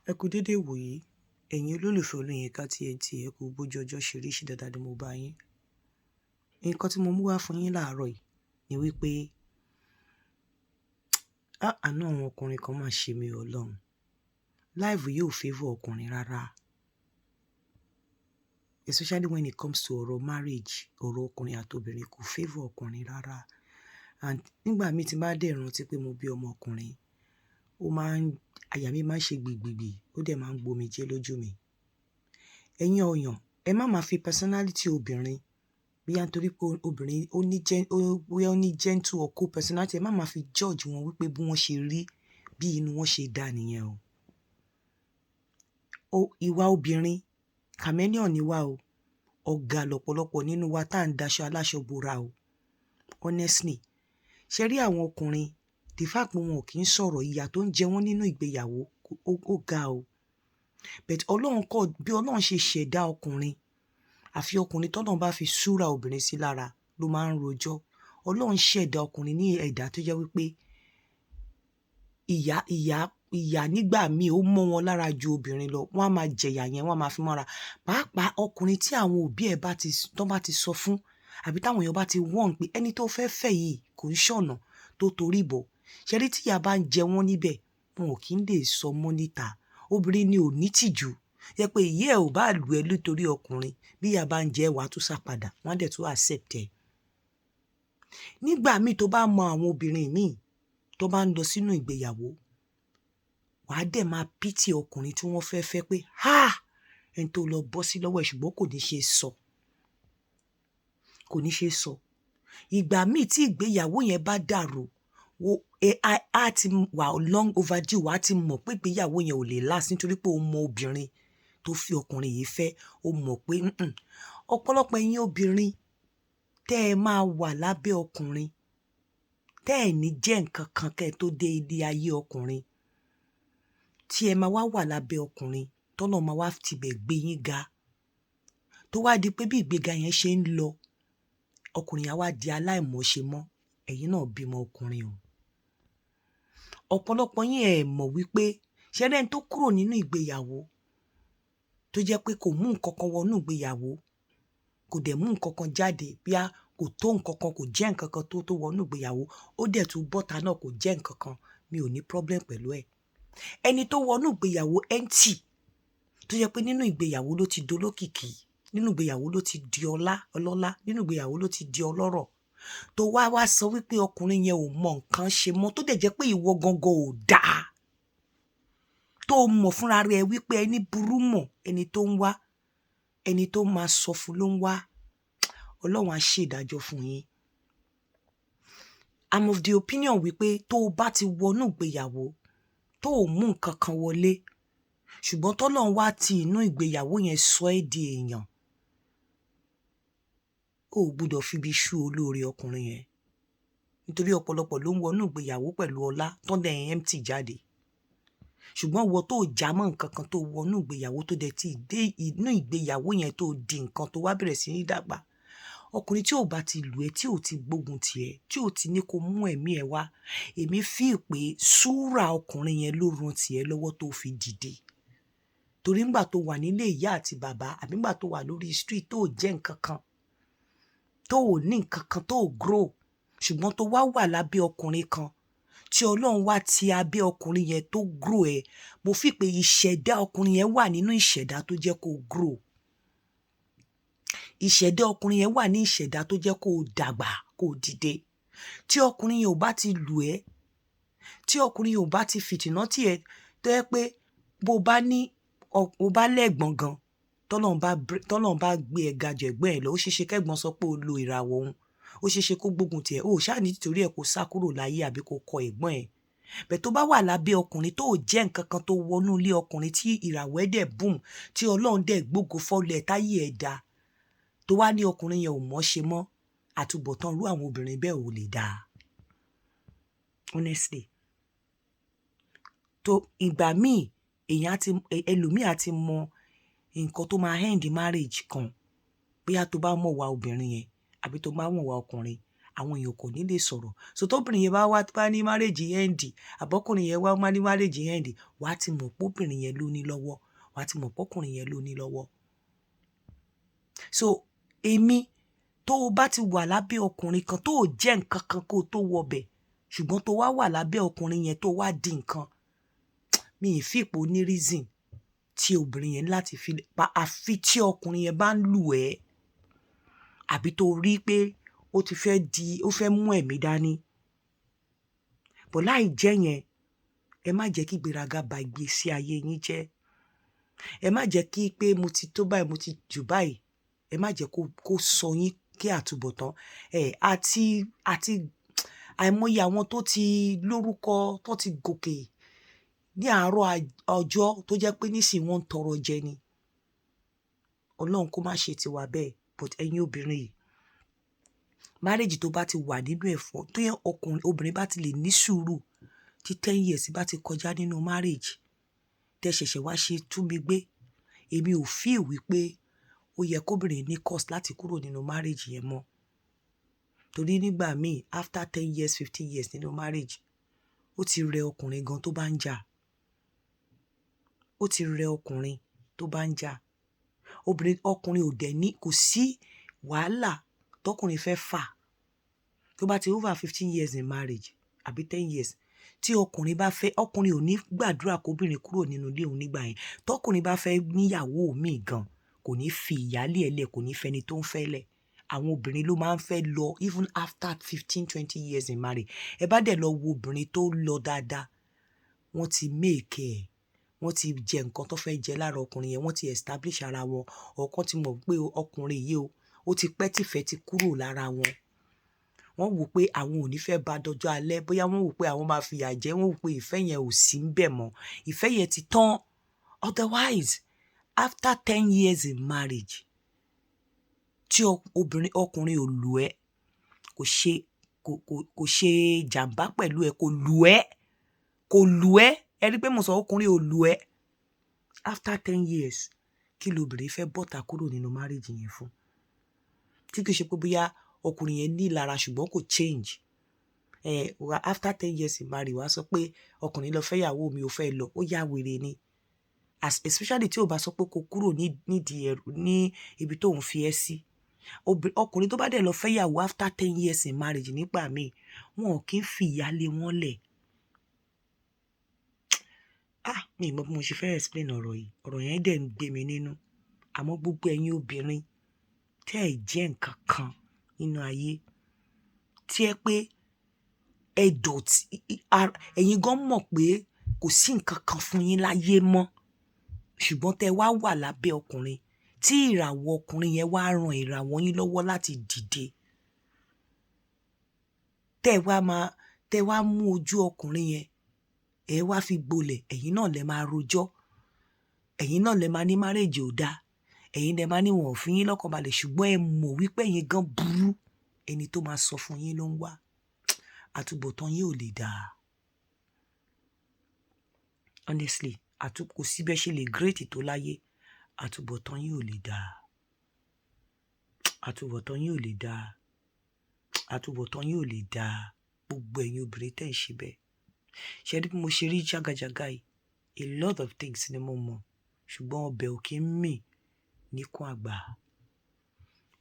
Ẹ kú dédé ìwòyí, ẹ̀yin olólùfẹ́ Olóyinka TNT. Ẹ kú bójú ọjọ́ ṣe rí, ṣe dáadáa ni mo bá yín. Nǹkan tí mo mú wá fún yín láàárọ̀ yìí ni wípé, ah, àánú àwọn ọkùnrin kan máa ṣe mí, Ọlọ́run. Life yìí ò favour ọkùnrin rárá. Especially when it comes to ọ̀rọ̀ marriage, ọ̀rọ̀ ọkùnrin àti obìnrin kò favour ọkùnrin rárá. And nígbà mí tí n bá dẹ̀ rántí pé mo bí ọmọ ọkùnrin, ó máa ń, àyà mi máa ń ṣe gbìgbìgbì, ó dẹ̀ máa ń gbomijé lójú mi. Ẹ̀yin èèyàn, ẹ má máa fi personality obìnrin, bóyá nítorí pé obìnrin ó ní gen, ó, bóyá ó ní gentle or cool personality, ẹ má máa fi judge wọn wípé bí wọ́n ṣe rí, bí inú wọn ṣe dà nìyẹn o. O, ìwà obìnrin, chameleon ni wá o. Ọ̀gá lọ̀pọ̀lọpọ̀ nínú wa tá ń daṣọ aláṣọ bora o. Honestly, ṣé rí àwọn ọkùnrin, the fact pé wọn ò kí ń sọ̀rọ̀, ìyà tó ń jẹ wọ́n nínú ìgbéyàwó, ó ga o. But Ọlọ́run kọ́, bí Ọlọ́run ṣe ṣẹ̀dá ọkùnrin, àfi ọkùnrin tọ́lọ́run bá fi súra obìnrin sí lára ló máa ń rojọ́. Ọlọ́run ṣẹ̀dá ọkùnrin ní ẹ̀dá tó jẹ́ wípé ìyà, ìyà, ìyà nígbà míì ó mọ́ wọn lára ju obìnrin lọ. Wọ́n á máa jẹ̀yà yẹn, wọ́n á máa fi mọ́ra. Pàápàá ọkùnrin tí àwọn òbí ẹ̀ bá ti, tán bá ti sọ fún, àbí táwọn èèyàn bá ti warn pé ẹni tó fẹ́ fẹ́ yìí kò ń ṣọ̀nà tó torí bọ̀. Ṣé rí tí ìyà bá ń jẹ wọ́n níbẹ̀, wọn ò kí ń lè sọ mọ́ níta. Obìnrin ni ò ní tìjú. Jẹ́ pé ìyá ẹ ò bá lù ẹ́ nítorí ọkùnrin, bí ìyà bá ń jẹ ẹ́, wà á tún sá padà, wọ́n á dẹ̀ tún accept ẹ. Nígbà míì tó bá mọ àwọn obìnrin míì tó bá ń lọ sínú ìgbéyàwó, wà á dẹ̀ máa pity ọkùnrin tí wọ́n fẹ́ fẹ́ pé, "Ha! Ẹni tó lọ bọ́ sí lọ́wọ́ ẹ̀", ṣùgbọ́n kò ní ṣe sọ. Kò ní ṣe sọ. Ìgbà míì tí ìgbéyàwó yẹn bá dàrú, á ti wà long overdue, wà á ti mọ̀ pé ìgbéyàwó yẹn ò lè last nítorí pé o mọ obìnrin tó fi ọkùnrin yìí fẹ́, o mọ̀ pé Ọ̀pọ̀lọpọ̀ ẹ̀yin obìnrin tẹ́ ẹ máa wà lábẹ́ ọkùnrin, tẹ́ ẹ ní jẹ́ nǹkan kan kẹ́ ẹ tó dé ilé ayé ọkùnrin, tí ẹ máa wá wà lábẹ́ ọkùnrin, tọ́lọ́run máa wá tibẹ̀ gbé yín ga, tó wá di pé bí ìgbéga yẹn ṣe ń lọ, ọkùnrin yẹn á wá di aláìmọ̀ọ́ṣe mọ́. Ẹ̀yin náà bímọ ọkùnrin o. Ọ̀pọ̀lọpọ̀ yín ẹ mọ̀ wípé ṣé ẹni tó kúrò nínú ìgbéyàwó tó jẹ́ pé kò mú nǹkan kan wọnú ìgbéyàwó, kò dẹ̀ mú nǹkan kan jáde, bóyá kò tó nǹkan kan, kò jẹ́ nǹkan kan tó wọnú ìgbéyàwó, ó dẹ̀ tún bọ́ta náà kò jẹ́ nǹkan kan, mi ò ní problem pẹ̀lú ẹ̀. Ẹni tó wọnú ìgbéyàwó empty, tó jẹ́ pé nínú ìgbéyàwó ló ti dolókìkí, nínú ìgbéyàwó ló ti di ọlá, ọlọ́lá, nínú ìgbéyàwó ló ti di ọlọ́rọ̀, tó wá wá sọ wípé ọkùnrin yẹn ò mọ nǹkan ṣe mọ́, tó dẹ̀ jẹ́ pé ìwọ gangan ò dáa, tó mọ̀ fúnra rẹ wípé ẹni burú mọ̀ ẹni tó ń wá, ẹni tó máa sọ fún ló ń wá. Ọlọ́run á ṣe ìdájọ́ fún yín. I'm of the opinion wípé tó o bá ti wọnú ìgbéyàwó, tó o mú nǹkan kan wọlé, ṣùgbọ́n tọ́lọ́run wá ti inú ìgbéyàwó yẹn sọ ẹ́ di èèyàn, o ò gbọdọ̀ fi ibi ṣú olóore ọkùnrin yẹn. Nítorí ọ̀pọ̀lọpọ̀ ló ń wọnú ìgbéyàwó pẹ̀lú ọlá tán dẹ̀ empty jáde. Ṣùgbọ́n ìwọ tó já mọ́ nǹkan kan tó wọnú ìgbéyàwó, tó dẹ̀ ti dé inú ìgbéyàwó yẹn tó di nǹkan, tó wá bẹ̀rẹ̀ sí ní dàgbà. Ọkùnrin tí ò bá ti lù ẹ́, tí ò ti gbógun tì ẹ́, tí ò ti ní kó mú ẹ̀mí ẹ wá, èmi feel pé súrà ọkùnrin yẹn ló ran tì ẹ́ lọ́wọ́ tó fi dìde. Torí nígbà tó wà nílé ìyá àti bàbá, àbí nígbà tó wà lórí street tó jẹ́ nǹkan kan, tó ò ní nǹkan kan, tó grow, ṣùgbọ́n tó wá wà lábẹ́ ọkùnrin kan, tí Ọlọ́run wá ti abẹ́ ọkùnrin yẹn tó grow ẹ, mo feel pé ìṣẹ̀dá ọkùnrin yẹn wà nínú ìṣẹ̀dá tó jẹ́ kó grow. Ìṣẹ̀dá ọkùnrin yẹn wà ní ìṣẹ̀dá tó jẹ́ kó dàgbà, kó dìde. Tí ọkùnrin yẹn ò bá ti lù ẹ́, tí ọkùnrin yẹn ò bá ti fìtìná tì ẹ́, tó jẹ́ pé bó bá ní, o bá lẹ́gbọ̀n gan, tọ́lọ́run bá gbé ẹ ga jù ẹ̀gbọ́n ẹ lọ, ó ṣe é ṣe kẹ́gbọ́n sọ pé o lo ìràwọ̀ òun. Ó ṣe é ṣe kó gbógun tì ẹ́. O ò ṣáà ní títorí ẹ kó sá kúrò láyé àbí kó kọ ẹ̀gbọ́n ẹ. But tó bá wà lábẹ́ ọkùnrin tó jẹ́ nǹkan kan, tó wọnú ilé ọkùnrin tí ìràwọ̀ ẹ dẹ̀ boom, tí Ọlọ́run dẹ̀ gbógo fọ́lẹ̀ táyé ẹ dá, tó wá ní ọkùnrin yẹn ò mọ̀ ṣe mọ́, àtúbọ̀tán irú àwọn obìnrin bẹ́ẹ̀ ò lè dáa. Honestly. Tó ìgbà míì, èèyàn á ti, ẹlòmíì á ti mọ nǹkan tó máa end marriage kan. Bóyá tó bá mọ̀ wá obìnrin yẹn, àbí tó bá mọ̀ wá ọkùnrin, Àwọn èèyàn kò ní lè sọ̀rọ̀. So tóbìnrin yẹn bá wá bá ní marriage end, àbọ́kùnrin yẹn wá má ní marriage end, wà á ti mọ̀ pé obìnrin yẹn ló ní lọ́wọ́, wà á ti mọ̀ pé ọkùnrin yẹn ló ní lọ́wọ́. So èmi, tó o bá ti wà lábẹ́ ọkùnrin kan tó o jẹ́ nǹkan kan kó o tó wọbẹ̀, ṣùgbọ́n tó wá wà lábẹ́ ọkùnrin yẹn tó wá di nǹkan, mi ì fi ipò ní reason tí obìnrin yẹn láti fi pa, àfi tí ọkùnrin yẹn bá ń lù ẹ́, àbí tó rí pé ó ti fẹ́ di, ó fẹ́ mú ẹ̀mí dání. But láì jẹ́ yẹn, ẹ má jẹ́ kí ìgbéraga ba ìgbésí ayé yín jẹ́. Ẹ má jẹ́ kí pé mo ti tó báyìí, mo ti jù báyìí, ẹ má jẹ́ kó sọ yín kí àtúbọ̀tán ẹ àti àìmọye àwọn tó ti lórúkọ, tó ti gòkè ní àárọ̀ ọjọ́, tó jẹ́ pé nísìnyí wọ́n ń tọrọ jẹ ni. Ọlọ́run kó má ṣe tiwa bẹ́ẹ̀. But ẹ̀yin obìnrin yìí, marriage tó bá ti wà nínú ẹ̀fọ́ tó yẹ, ọkùnrin obìnrin bá ti lè ní sùúrù tí 10 years bá ti kọjá nínú marriage, tẹ́ ṣẹ̀ṣẹ̀ wá ṣe tú mi gbé, èmi ò feel wípé ó yẹ kóbìnrin ní cause láti kúrò nínú marriage yẹn mọ́. Torí nígbà míì, after 10 years, 15 years nínú marriage, ó ti rẹ ọkùnrin gan tó bá ń jà, ó ti rẹ ọkùnrin tó bá ń jà. Obìnrin, ọkùnrin ò dẹ̀ ní, kò sí wàhálà tọkùnrin fẹ́ fà tó bá ti over 15 years in marriage àbí 10 years. Tí ọkùnrin bá fẹ́, ọkùnrin ò ní gbàdúrà kóbìnrin kúrò nínú ilé òun nígbà yẹn. Tọkùnrin bá fẹ́ níyàwó míì gan, kò ní fi ìyálé ẹ̀ lẹ̀, kò ní fẹ́ni tó ń fẹ́ lẹ̀. Àwọn obìnrin ló máa ń fẹ́ lọ even after 15, 20 years in marriage. Ẹ bá dẹ̀ lọ wo obìnrin tó lọ dáadáa, wọ́n ti make ẹ̀, wọ́n ti jẹ nǹkan tó fẹ́ jẹ lára ọkùnrin yẹn, wọ́n ti establish ara wọn, ọ̀kan ti mọ̀ pé ọkùnrin yìí o, ó ti pẹ́ tìfẹ́ ti kúrò lára wọn. Wọ́n wò pé àwọn ò ní fẹ́ bá dọjọ́ alẹ́, bóyá wọ́n wò pé àwọn máa fìyà jẹ, wọ́n wò pé ìfẹ́ yẹn ò sí ń bẹ̀ mọ́, ìfẹ́ yẹn ti tán. Otherwise, after 10 years in marriage, tí obìnrin, ọkùnrin ò lù ẹ́, kò ṣe kò ṣe jàǹbá pẹ̀lú ẹ, kò lù ẹ́, kò lù ẹ́, ẹ rí pé mo sọ ọkùnrin ò lù ẹ́, after 10 years, kí lobìnrin fẹ́ bọ́ta kúrò nínú marriage yẹn fún? Tí kì í ṣe pé bóyá ọkùnrin yẹn ní ìlara, ṣùgbọ́n kò change. Ẹ wà after 10 years in marriage, wàá sọ pé ọkùnrin lọ fẹ́yàwó mi, ò fẹ́ lọ, ó yá wèrè ni. As especially tí o bá sọ pé kó kúrò nídìí ẹrù ní ibi tó ń fi ẹ́ sí. Ọkùnrin tó bá dẹ̀ lọ fẹ́yàwó after 10 years in marriage, nígbà míì wọn ò kí ń fi ìyálé wọn lẹ̀. Ah, mi ì mọ bí mo ṣe fẹ́ explain ọ̀rọ̀ yìí, ọ̀rọ̀ yẹn dẹ̀ ń gbé mi nínú. Àmọ́ gbogbo ẹ̀yin obìnrin tẹ́ ẹ̀ jẹ́ nǹkan kan nínú ayé, tí ẹ pé ẹ dọ̀tí, ẹ̀yin gan mọ̀ pé kò sí nǹkan kan fún yín láyé mọ́, ṣùgbọ́n tẹ́ wá wà lábẹ́ ọkùnrin, tí ìràwọ̀ ọkùnrin yẹn wá ran ìràwọ̀ yín lọ́wọ́ láti dìde, tẹ́ wá máa, tẹ́ wá mú ojú ọkùnrin yẹn, ẹ wá fi gbolẹ̀, ẹ̀yin náà lẹ máa rojọ́, ẹ̀yin náà lẹ máa ní marriage ò dáa, ẹ̀yin lẹ máa ní wọn ò fi yín lọ́kàn balẹ̀, ṣùgbọ́n ẹ mọ̀ wípé ẹ̀yin gan burú, ẹni tó máa sọ fún yín ló ń wá. Àtúbọ̀tán yín ò lè dáa. Honestly, kò sí bẹ́ẹ̀ ṣe lè great tó láyé, àtúbọ̀tán yín ò lè dáa. Àtúbọ̀tán yín ò lè dáa. Àtúbọ̀tán yín ò lè dáa. Gbogbo ẹ̀yin obìnrin tẹ́ ń ṣe bẹ́ẹ̀. Ṣé rí bí mo ṣe rí jágajàga yìí? A lot of things ni mo mọ̀, ṣùgbọ́n ọbẹ̀ ò kí ń mì níkùn àgbà.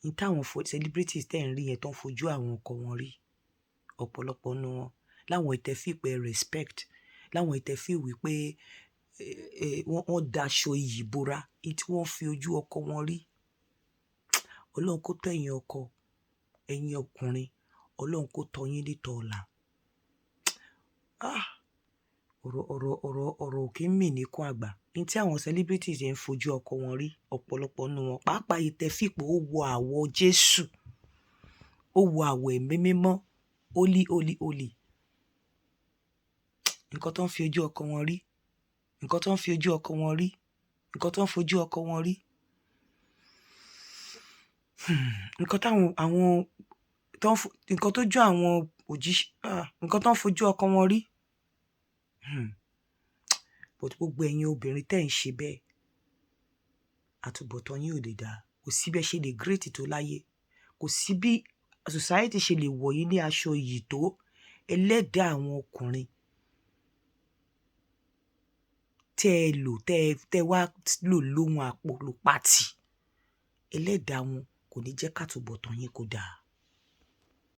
Ní táwọn celebrities tẹ́ ń rí yẹn tó ń fojú àwọn ọkọ wọn rí, ọ̀pọ̀lọpọ̀ nínú wọn, láwọn ìtẹ́ feel pé respect, láwọn ìtẹ́ feel wípé wọ́n daṣọ iyì bora, èyí tí wọ́n fi ojú ọkọ wọn rí. Ọlọ́run kó tọ́ ẹ̀yin ọkọ, ẹ̀yin ọkùnrin, Ọlọ́run kó tọ́ yín nítọ́ ọ̀la. Ah! Ọ̀rọ̀, ọ̀rọ̀, ọ̀rọ̀, ọ̀rọ̀ ò kí ń mì níkùn àgbà. Ní tí àwọn celebrities yẹn ń fojú ọkọ wọn rí, ọ̀pọ̀lọpọ̀ nínú wọn, pàápàá ìtẹ́ feel pé ó wọ àwọ̀ Jésù, ó wọ àwọ̀ ẹ̀mí mímọ́, holy, holy, holy. Nǹkan tó ń fi ojú ọkọ wọn rí, nǹkan tó ń fi ojú ọkọ wọn rí, nǹkan tó ń fojú ọkọ wọn rí. Nǹkan táwọn, àwọn tó ń nǹkan tó jó àwọn òjíṣẹ́, ah, nǹkan tó ń fojú ọkọ wọn rí. But gbogbo ẹ̀yin obìnrin tẹ́ ń ṣe bẹ́ẹ̀, àtúbọ̀tán yín ò lè dáa. Kò sí bẹ́ẹ̀ ṣe lè great tó láyé. Kò sí bí Society ṣe lè wọ̀ yín ní aṣọ iyì tó, ẹlẹ́dàá àwọn ọkùnrin tẹ́ ẹ lò, tẹ́ ẹ wá lò lóhun àpò lò pátì, ẹlẹ́dàá wọn kò ní jẹ́ kátúbọ̀tán yín kó dáa.